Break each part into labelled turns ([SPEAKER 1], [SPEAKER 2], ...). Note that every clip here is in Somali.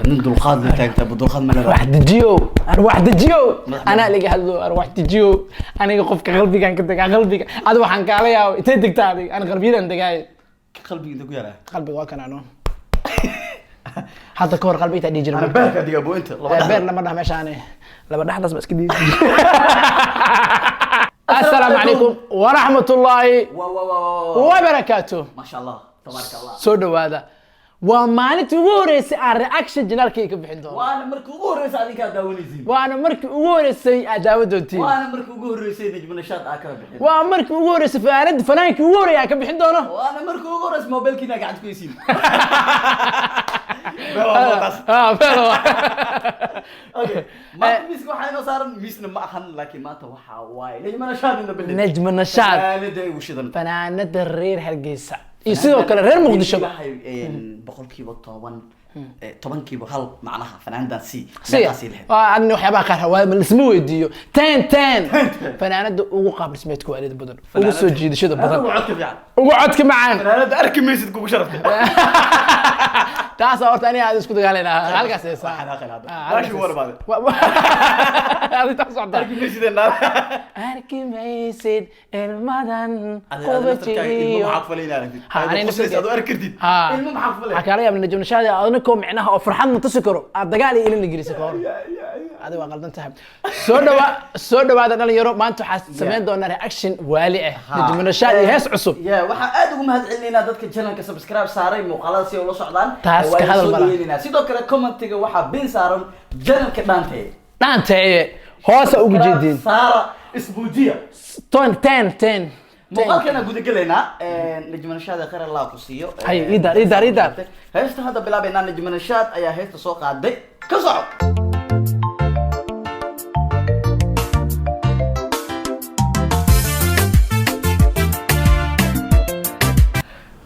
[SPEAKER 1] Nin dulqaad la taagtaa, dulqaad ma leedahay?
[SPEAKER 2] Arwax dejiyo, arwax dejiyo.
[SPEAKER 1] Madax.
[SPEAKER 2] Anaa laga hadlo, arwax dejiyo. Aniga qofka qalbigan ka degaa, qalbiga adi waxaan kaala yaabay intay degtaa adiga, ani qalbiyadan degaayo.
[SPEAKER 1] Qalbiga inta ku yaraa?
[SPEAKER 2] Qalbiga waa kan ano hadda ka hor qalbiga intaa dhihi jiray.
[SPEAKER 1] Ana beerka digaa buu inta laba
[SPEAKER 2] beer
[SPEAKER 1] dhaxda.
[SPEAKER 2] Lama dhaha meeshaane, laba dhexdaas ba iska dhihi. Assalaamu calaykum waraxmatullaahi
[SPEAKER 1] wa wa wa wa
[SPEAKER 2] wabarakaatuh.
[SPEAKER 1] Maasha Allah, tabaaraka Allah.
[SPEAKER 2] Soo dhawaada, waa maalintii ugu horeysay aan reaction channelkayga ka bixin doono.
[SPEAKER 1] Waana markii ugu horreysay adinkaa daawanaysiin.
[SPEAKER 2] Waana markii ugu horeysay aad daawa doontiin.
[SPEAKER 1] Waana markii ugu horreysay Najma Nashaad aa kala bixin.
[SPEAKER 2] Waa markii ugu horeysay fanaanad, fanaankii ugu horeeyay aan ka bixin doono.
[SPEAKER 1] Waana markii ugu horreysay mobilkiina gacanta ku haysiin.
[SPEAKER 2] Ah, beel waa.
[SPEAKER 1] Okay, maanta miiska waxaa inoo saaran, miisna ma ahan, laakiin maanta waxaa waaye Najma Nashaad in the building.
[SPEAKER 2] Najma Nashaad.
[SPEAKER 1] Fanaanada igu shidan.
[SPEAKER 2] Fanaanada reer Hargeysa iyo sidoo kale reer Muqdisho.
[SPEAKER 1] 10%, tobankiiba hal macnaha fanaanadan si
[SPEAKER 2] si
[SPEAKER 1] meeqaasii lahayd?
[SPEAKER 2] Waa adna waxyaabaha qaar hawaada ma lisma weydiiyo. 10 10, fanaanada ugu qaab dhismeedka waalida badan, ugu soo jiidashada badan,
[SPEAKER 1] ugu codka fiican,
[SPEAKER 2] ugu codka macaan.
[SPEAKER 1] Fanaanada arki maysid kugu sharaftay.
[SPEAKER 2] Taasa horta aniga aad isku dagaalayna halkaas heesa.
[SPEAKER 1] Waa xanaaqeen hadda.
[SPEAKER 2] Ah,
[SPEAKER 1] Baashi
[SPEAKER 2] halkaas.
[SPEAKER 1] war baade.
[SPEAKER 2] Adi taa socda.
[SPEAKER 1] Arki maysid naar.
[SPEAKER 2] Arki maysid ilmadan
[SPEAKER 1] Adi
[SPEAKER 2] quba
[SPEAKER 1] naftarkaaga ilmo
[SPEAKER 2] jibiyo.
[SPEAKER 1] maxaa ku falay inaad aragtid?
[SPEAKER 2] Ha,
[SPEAKER 1] Adoo
[SPEAKER 2] aniga
[SPEAKER 1] qoslaysa, adoo arki kartid.
[SPEAKER 2] Ha.
[SPEAKER 1] Ilmo maxaa ku falay?
[SPEAKER 2] Waxaa kaala yaabna Najma Nashaad adinakoo micnaha oo farxad ma tusi karo aad dagaal iyo ilin la gelisa ka hor. Adiga waa qaldan tahay. Soo dhawa, soo dhawaada dhalinyaro. Maanta waxaa samayn doonaa reaction waali ah, Najma Nashaad iyo hees cusub.
[SPEAKER 1] Ya, waxaan aad ugu mahad celinaynaa dadka channelka subscribe saaray, muuqaalada si ay ula socdaan.
[SPEAKER 2] Taas
[SPEAKER 1] Waa
[SPEAKER 2] ka
[SPEAKER 1] idin
[SPEAKER 2] hadal
[SPEAKER 1] soo
[SPEAKER 2] malaha.
[SPEAKER 1] dhaweynaynaa. Sidoo kale commentiga waxaa pin saaran channelka Dhaantee.
[SPEAKER 2] Dhaanteeye hoosa ugu jeediin.
[SPEAKER 1] Saara isbuujiya.
[SPEAKER 2] 10 10 10.
[SPEAKER 1] Muuqaalkana guda gelaynaa. Najma Nashaad, khayr Allah ku siiyo.
[SPEAKER 2] Hay, ii daar, ii daar, ii daar.
[SPEAKER 1] Heesta hadda bilaabaynaa. Najma Nashaad ayaa heesta soo qaaday, ka soco.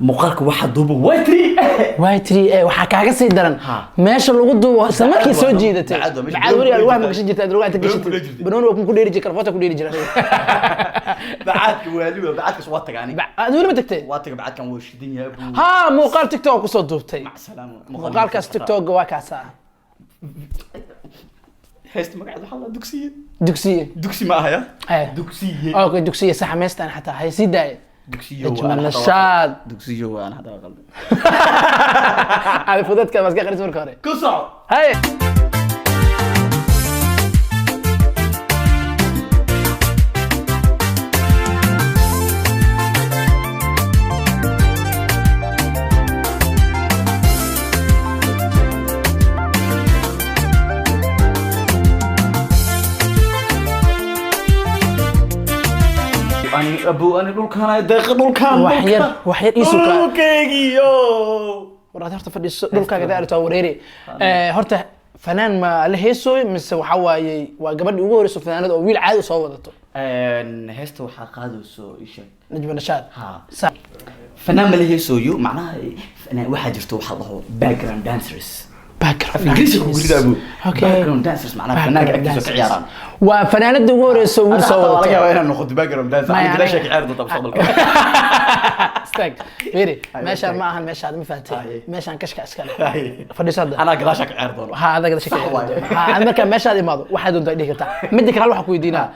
[SPEAKER 1] Muuqaalka waxaa duuba White.
[SPEAKER 2] Waay tiri waxaa kaaga sii daran
[SPEAKER 1] Ha.
[SPEAKER 2] meesha lagu duubo isla markii soo jiidatay.
[SPEAKER 1] Bacad waa meesha
[SPEAKER 2] Bacad weli
[SPEAKER 1] banooni
[SPEAKER 2] alwaax
[SPEAKER 1] ku
[SPEAKER 2] ma gashan jirtay, aad lugaha inta
[SPEAKER 1] banooni ku
[SPEAKER 2] gashatay.
[SPEAKER 1] jirtay.
[SPEAKER 2] Banooni waa ku dheeri jiray, karfoota ku dheeri jiray.
[SPEAKER 1] Bacaadka waaliba, bacaadkaas waa taga aniga.
[SPEAKER 2] Aad weli ma tagtay?
[SPEAKER 1] Waa taga, bacaadkan wuu shidan yahay buu.
[SPEAKER 2] Ha, muuqaal TikTok kusoo duubtay.
[SPEAKER 1] Salaam.
[SPEAKER 2] Muuqaalkaas TikTok waa kaasa.
[SPEAKER 1] Heesta magaceeda waxaa la Dugsiye.
[SPEAKER 2] Dugsiye.
[SPEAKER 1] Dugsi ma ahaya?
[SPEAKER 2] Eh.
[SPEAKER 1] Dugsiye.
[SPEAKER 2] Okay, dugsiye sax meestaan xataa hay sii daaye.
[SPEAKER 1] Dugsiyo.
[SPEAKER 2] Najma Nashaad.
[SPEAKER 1] Dugsiyo waan hadda qaldan.
[SPEAKER 2] Adi fudadka maska qaris marka hore.
[SPEAKER 1] Ku soco.
[SPEAKER 2] Hay.
[SPEAKER 1] Ani abu, ani dhulkaan ay deeqa, dhulkaan.
[SPEAKER 2] Wax yar, wax yar ii sukaa.
[SPEAKER 1] Dhulkaygiyo.
[SPEAKER 2] War aad horta fadhiiso, dhulkaaga daarto waa wareeri. Horta fanaan ma la heesooy mise waxa waaye waa gabadhii ugu horeyso fanaanada oo wiil caadi u soo wadato?
[SPEAKER 1] Heesta waxaa qaadayso isha.
[SPEAKER 2] Najma Nashaad.
[SPEAKER 1] Ha. Fanaan ma la heesooyo, macnaha fanaan waxaa jirto waxaa la dhaho background dancers.
[SPEAKER 2] Background.
[SPEAKER 1] Ingiriisi ku gurida abu.
[SPEAKER 2] Okay.
[SPEAKER 1] Background dancers macnaha fanaanka agtiisa ka ciyaaraan.
[SPEAKER 2] Waa fanaanada ugu horeyso wiil soo
[SPEAKER 1] Xataa waa laga
[SPEAKER 2] wadato.
[SPEAKER 1] yaabaa inaad noqoto background dancer.
[SPEAKER 2] Maya,
[SPEAKER 1] aniga gadaashaa ka ciyaari doonta mustaqbalka.
[SPEAKER 2] Istaag, fiiri.
[SPEAKER 1] Ay,
[SPEAKER 2] meeshaan
[SPEAKER 1] istaag.
[SPEAKER 2] Ma ahan meeshaad, ma fahantay?
[SPEAKER 1] Ay.
[SPEAKER 2] Meeshaan kashka iska leh.
[SPEAKER 1] Ay.
[SPEAKER 2] Fadhiiso hadda.
[SPEAKER 1] Anaa gadaashaa ka ciyaari doono.
[SPEAKER 2] Ha, adaga shaka.
[SPEAKER 1] Sax waaye.
[SPEAKER 2] Ha, ad markaa meeshaad imaado waxaad doontaa dhihi kartaa. Midda kale hal waxaan ku weydiinaa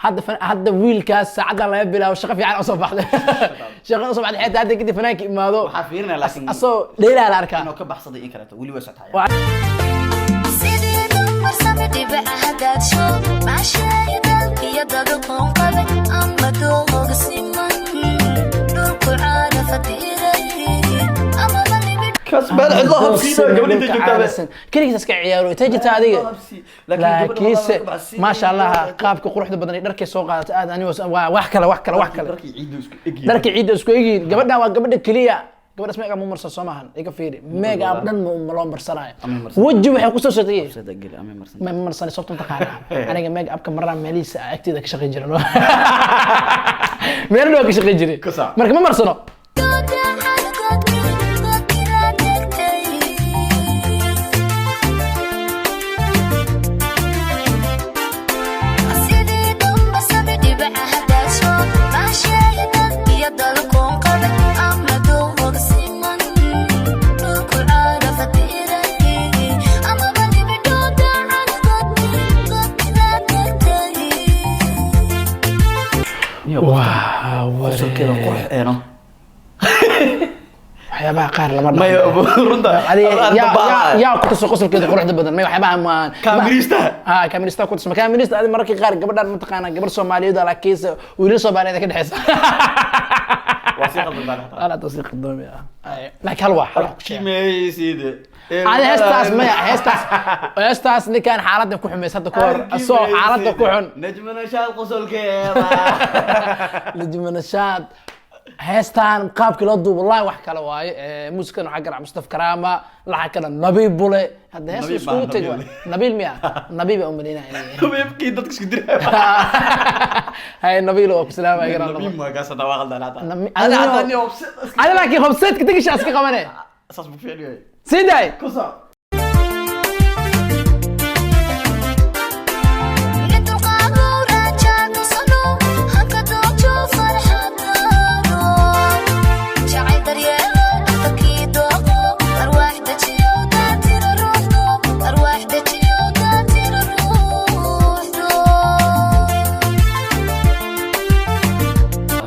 [SPEAKER 2] hadda, hadda wiilkaas saacadan laga bilaabo shaqo fiican usoo baxday, shaqo usoo baxday xitaa hadda kadib fanaanka imaado
[SPEAKER 1] Waxaa fiirinaya laakiin
[SPEAKER 2] asoo dheelaa la arkaa.
[SPEAKER 1] Inuu ka baxsaday in kaleeto weli way socotaa.
[SPEAKER 3] Sidii dumar sami dhibica hadaad maasheeya dalkiyo dada qoonqabe ama dooga siman dhulku caana fadiray amaba libidh.
[SPEAKER 1] Kaas beel cidlo habsiiba gabadha inta joogtaa be.
[SPEAKER 2] Keligiis iska ciyaaro intay jirtaa adiga, laakiinse maasha Allah qaabka quruxda badan ee dharkay soo qaadatay aad aniga waa wax kale, wax kale, wax kale.
[SPEAKER 1] Dharkii ciiddu isku egyihiin.
[SPEAKER 2] Dharkii ciidda isku egyihiin. Gabadhan waa gabadha keliya, gabadhaas make up ma marsan soo maahan? Iga fiiri, make up dhan ma loo marsanaayo.
[SPEAKER 1] Ama marsan.
[SPEAKER 2] Weji waxay kusoo sotayey.
[SPEAKER 1] Sida geli ama marsan.
[SPEAKER 2] Ma marsanay, sababta mataqaanaa? Aniga make upka marnaa meelihiisa agteeda ka shaqayn jiran, meel dhow ka shaqayn jiray.
[SPEAKER 1] Ka sac.
[SPEAKER 2] Marka ma marsano.
[SPEAKER 3] Goda xalgodki godkida degtay. Sidii dumar sami dhibica hadaad maasheeya dalkiyo dada qoonqabe ama dooga siman dhulku caana fadiray.
[SPEAKER 1] Niyo
[SPEAKER 2] Waa
[SPEAKER 1] qosolkeeda qurux eeno.
[SPEAKER 2] Waxyaabaha qaar lama
[SPEAKER 1] Maya, runta.
[SPEAKER 2] Adiga yaa ku tuso qosolkeeda quruxda badan? May, waxyaabaha ma
[SPEAKER 1] Kaamiristaha.
[SPEAKER 2] Ah, kaamirista ku tuso. Kaamirista adi mararka qaar gabadhan mataqaanaa, gabar Soomaaliyeed oo laakiinse wiilal Soomaaliyeed ka dhexeysa.
[SPEAKER 1] Waa sii qaldan tahay.
[SPEAKER 2] Ala tasii qaldoomi ah. Laakiin hal wax ku sheeg.
[SPEAKER 1] Kimeyside.
[SPEAKER 2] Adi heestaas, maya, heestaas ninkan xaaladda ku xumays hadda ka hor asoo xaaladda ku xun.
[SPEAKER 1] Najma Nashaad qosolkeeda.
[SPEAKER 2] Najma Nashaad heestaan qaabkii loo duubo, wallahi wax kale waaye. Muusikan waxaa garac Mustaf Karaama, laxa kale Nabiib Bule. Hadda hees
[SPEAKER 1] Nabiib
[SPEAKER 2] iskugu
[SPEAKER 1] baa
[SPEAKER 2] tegi
[SPEAKER 1] Nabiib.
[SPEAKER 2] waay. Nabiil miya? Nabiib baa umaleynaya.
[SPEAKER 1] Nabiibkii dadka isku diray.
[SPEAKER 2] Hay, Nabiil waa ku salaamaya garan.
[SPEAKER 1] Nabiib waa kaas, hadda waa qaldan hata.
[SPEAKER 2] Adi
[SPEAKER 1] Hada niyo
[SPEAKER 2] Adi laakiin hobseedka degisha iska qabane.
[SPEAKER 1] Saas buu ficil yahay.
[SPEAKER 2] Sii daay.
[SPEAKER 1] Ku soc.
[SPEAKER 3] Nin dulqaado, rajaad nusano, hanka doojo, farxad daaro, jacayl daryeelo, dhaqankii dooqo, arwaax dejiyo, daatira ruuxdo, arwaax dejiyo, daatira ruuxdo.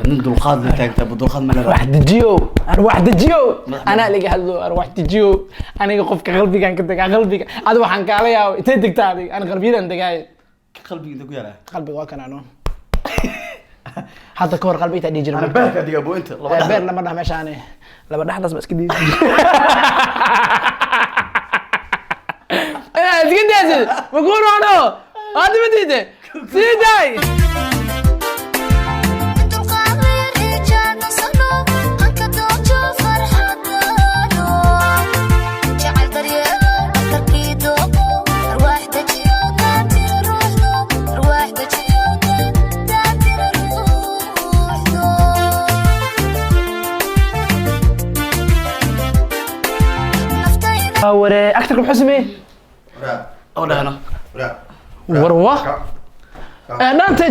[SPEAKER 1] Nin dulqaad la taagtaa, bu dulqaad ma leedahay.
[SPEAKER 2] Arwaax dejiyo, arwaax dejiyo, anaa liga hadlo. Arwaax dejiyo, aniga qofka qalbigan ka degaa, qalbiga adi waxaan kaala yaabo intay degtaa adiga, ani qalbiyadan degaayo.
[SPEAKER 1] Qalbiga inta ku yaraa.
[SPEAKER 2] Qalbiga waa kan ano hadda ka hor qalbi intaa dhihi jiray.
[SPEAKER 1] Ana beerka diga bu inta laba
[SPEAKER 2] Beer
[SPEAKER 1] dhaxda.
[SPEAKER 2] Lama dhah meeshaani, laba dhexdaas ba iska dhihi inaad iska daysid makuu rono hadda ma diide. Sii daay.
[SPEAKER 3] Nin dulqaad rajaad nusano, hanka doojo, farxad daaro, jacayl daryeelo, dhaqankii dooqo, arwaax dejiyo, daatira ruuxdo, arwaax dejiyo, daatira ruuxdo. Naftayda
[SPEAKER 2] Ware, actorka muxuu sameeyey?
[SPEAKER 1] Oo dhahno.
[SPEAKER 2] War wa dhaanta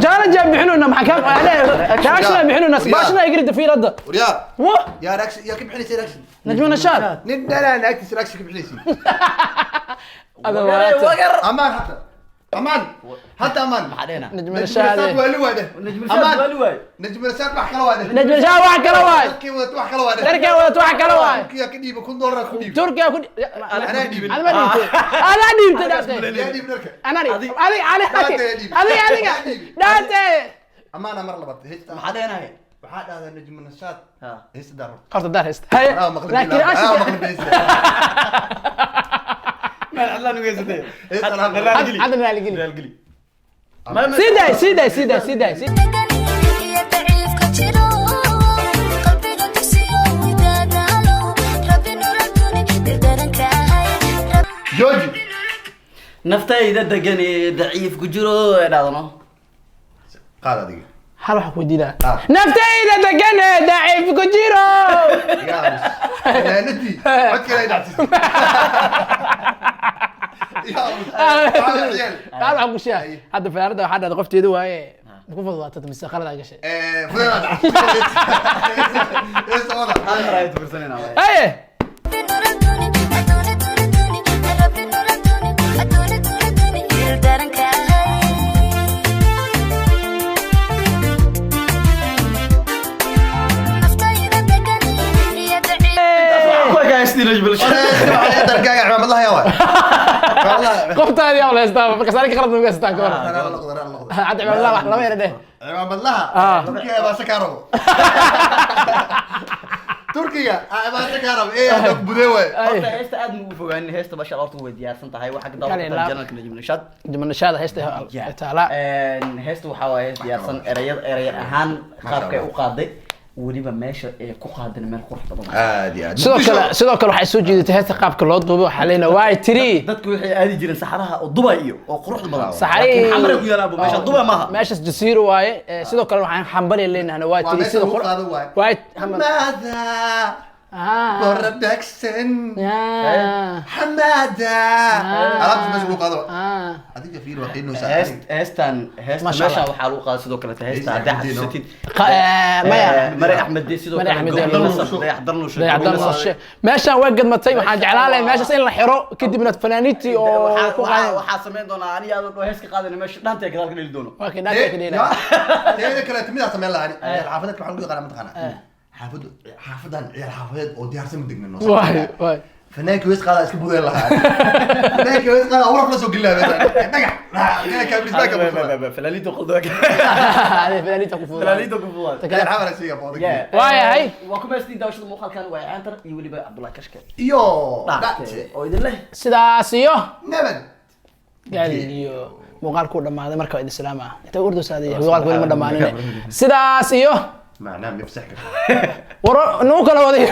[SPEAKER 2] challenge aan bixinayna, maxaa ka reaction aan bixinayna? Baashna igrida fiirada.
[SPEAKER 4] Waryaa.
[SPEAKER 2] Wa
[SPEAKER 4] Yaa reaction yaa ka bixinaysa reaction?
[SPEAKER 2] Najma Nashaad.
[SPEAKER 4] Nin dhanaan agtiisa reaction ka bixinaysa.
[SPEAKER 2] Ada waata.
[SPEAKER 1] Wagar.
[SPEAKER 4] Amaan hata, amaan hata, amaan.
[SPEAKER 1] Maxaa dhehna?
[SPEAKER 2] Najma
[SPEAKER 4] Najma
[SPEAKER 2] Nashaad.
[SPEAKER 4] Nashaad waa li waade.
[SPEAKER 1] Najma Nashaad
[SPEAKER 4] Amaan.
[SPEAKER 1] waa li waay.
[SPEAKER 4] Najma Nashaad wax kala waade.
[SPEAKER 2] Najma Nashaad wax kala waay.
[SPEAKER 4] Dadkii wadato wax kala waade.
[SPEAKER 2] Dadkii wadato wax kala waay.
[SPEAKER 4] Turkiya ka dhiiba $1000 ku dhiiba.
[SPEAKER 2] Turkiya ku
[SPEAKER 4] Anaa dhiibin.
[SPEAKER 2] Anaa dhiibtay, anaa dhiibtay dhaante.
[SPEAKER 4] Yaa dhiib dharka.
[SPEAKER 2] Anaa dhiibtay, adiga adiga.
[SPEAKER 4] Dhaante yaa dhiibay.
[SPEAKER 2] Adiga adiga dhaante.
[SPEAKER 4] Amaana mar labaad heesta.
[SPEAKER 1] Maxaa dhehnahay?
[SPEAKER 4] Waxaa dhahdaa Najma Nashaad
[SPEAKER 1] Ha.
[SPEAKER 4] heesta daar horta.
[SPEAKER 2] Horta daar heesta haye.
[SPEAKER 4] Anaa maqlin.
[SPEAKER 2] Laakiin
[SPEAKER 4] Anaa
[SPEAKER 2] ashika
[SPEAKER 4] maqlin heesta.
[SPEAKER 1] Meel cidlaan ugeysatay.
[SPEAKER 4] Heesta anaa maqlin.
[SPEAKER 2] Hadda raaligeli.
[SPEAKER 1] Raaligeli.
[SPEAKER 2] Sii daay, sii daay, sii daay, sii daay.
[SPEAKER 3] Iyo daciifka jiro, qalbiga dugsiyo, widaadaalo, rabbi nolol duni dildaranka ahay.
[SPEAKER 4] Jooji.
[SPEAKER 1] Naftayda degan ee daciif ku jiro ee dhadano.
[SPEAKER 4] Qaad adiga.
[SPEAKER 2] Hal waxaa ku weydiinaa.
[SPEAKER 4] Ah.
[SPEAKER 2] Naftayda degan ee daciif ku jiro.
[SPEAKER 4] Iga aamus. Fanaanadii codkeeda ay dhacsiisay. Iga aamus. Waxaa ciyaal.
[SPEAKER 2] Hal waxaa ku sheegay hadda fanaanada waxaa dhahday qofteeda waaye, ma ku fududaatay mise qaladaa gashay?
[SPEAKER 4] Fudeed dhacay. Heesta wada.
[SPEAKER 1] Hal mar ayaan fiirsanayna waay.
[SPEAKER 2] Haye.
[SPEAKER 3] Rabbi nolol duni adoona duni duni, rabbi nolol duni adoona duni duni dildaranka ahay. Naftayda degan iyo daciif
[SPEAKER 1] Ku ekaystii Najma Nashaad.
[SPEAKER 4] Darkaaga cimaamadaha yaa waay. Cimaamadaha.
[SPEAKER 2] Qoftaadi yaa la heystaa markaas, aniga qalad ma haystaan ka hor.
[SPEAKER 4] Anaa la noqdo, anaa la noqdo.
[SPEAKER 2] Hadda cimaamadaha wax lama yara dheh.
[SPEAKER 4] Cimaamadaha.
[SPEAKER 2] Ah.
[SPEAKER 4] Turkiga baase kaa rabo. Turkiga baase kaa rabo. Hadda ku budee waay.
[SPEAKER 1] Horta heesta aad ma ugu fogaanin, heesta basha horta way diyaarsan tahay. Waxaa ka
[SPEAKER 2] Kale
[SPEAKER 1] daawan
[SPEAKER 2] laab.
[SPEAKER 1] janalka Najma Nashaad.
[SPEAKER 2] Najma Nashaad heesta taala.
[SPEAKER 1] Heesta waxaa waaye hees diyaarsan, erayad eraya ahaan qaabkay u qaaday, weliba meesha ay ku qaadeen meel qurux badan waaye.
[SPEAKER 4] Aad iyo aad.
[SPEAKER 2] Sidoo kale waxay soo jiidatay heesta qaabka loo duubay. Waxaa leenahay waay tiri.
[SPEAKER 1] Dadku waxay aadi jireen saxaraha oo Dubai iyo oo quruxda badan.
[SPEAKER 2] Saxarihii-
[SPEAKER 1] Laakiin xamar ay ku yaalaan bu meesha Dubai maaha.
[SPEAKER 2] Meeshaas jasiiro waaye. Sidoo kale waxaan xambali leenahay waay
[SPEAKER 4] Waa
[SPEAKER 2] tiri
[SPEAKER 4] meesha
[SPEAKER 2] sida
[SPEAKER 4] lagu qaado waay.
[SPEAKER 2] waay xambal
[SPEAKER 4] ماذا Production. Xamaada. Alaabta meesha lagu qaado. Adiga fiir waa qiinaysaa.
[SPEAKER 1] Heestan, heesta
[SPEAKER 2] Masha
[SPEAKER 1] meesha
[SPEAKER 2] Allah.
[SPEAKER 1] waxaa lagu qaaday sidoo kaleete heesta
[SPEAKER 4] Heesta
[SPEAKER 1] haddaa
[SPEAKER 4] Axmed Dino.
[SPEAKER 1] xasuusatid.
[SPEAKER 2] Maya.
[SPEAKER 1] Mare Axmed Dee sidoo
[SPEAKER 2] Mare
[SPEAKER 1] kale
[SPEAKER 2] Axmed Dee.
[SPEAKER 1] Dayax Darnuushe.
[SPEAKER 2] Dayax Darnuushe. Meeshaan way gadmatay. Waxaan jeclaan lahay meeshaas in la xiro, kadibna fanaaniintii oo ku qaadeen.
[SPEAKER 1] Waxaa samayn doonaa aniga adoo dhoo hees ka qaadana meesha dhaanta gadaal ka dheli doono.
[SPEAKER 2] Waa kii dhaanta ka dheelaya.
[SPEAKER 4] Teeda kaleeto midaa samayn lahaa ani. Ciyaal xaafadeedka waxaa lagu yaqaanaa, mataqaanaa, xaafadu xaafadan ciyaal xaafadeed oo diyaarsan ma degna noo.
[SPEAKER 2] Waay waay.
[SPEAKER 4] Fanaanka weys qaadaa iska budeen lahaa. Fanaanka weys qaadaa waraf la soo gelin lahaa meesha. Dhagax. Dhagax ka bisbaaka.
[SPEAKER 1] Fanaaniinta qoldo.
[SPEAKER 2] Ade fanaaniinta ku fududaa.
[SPEAKER 1] Fanaaniinta ku fududaa.
[SPEAKER 2] Ta kale.
[SPEAKER 4] Ciyaal xaafad sheega booda.
[SPEAKER 2] Waayahay.
[SPEAKER 1] Waa ku meestii daawashada muuqaalkan waa Caantar iyo weliba Cabdullahi Kashke
[SPEAKER 4] Iyo
[SPEAKER 1] dhaarte oo idin leh
[SPEAKER 2] Sidaas iyo
[SPEAKER 4] nabad.
[SPEAKER 2] Gaal iyo muuqaalkuu dhammaaday. Marka waa idin salaama. Inta urdusaaday muuqaalku weli ma dhammaanin. Sidaas iyo
[SPEAKER 4] macnaha mifsax.
[SPEAKER 2] Waro nuu kala waday.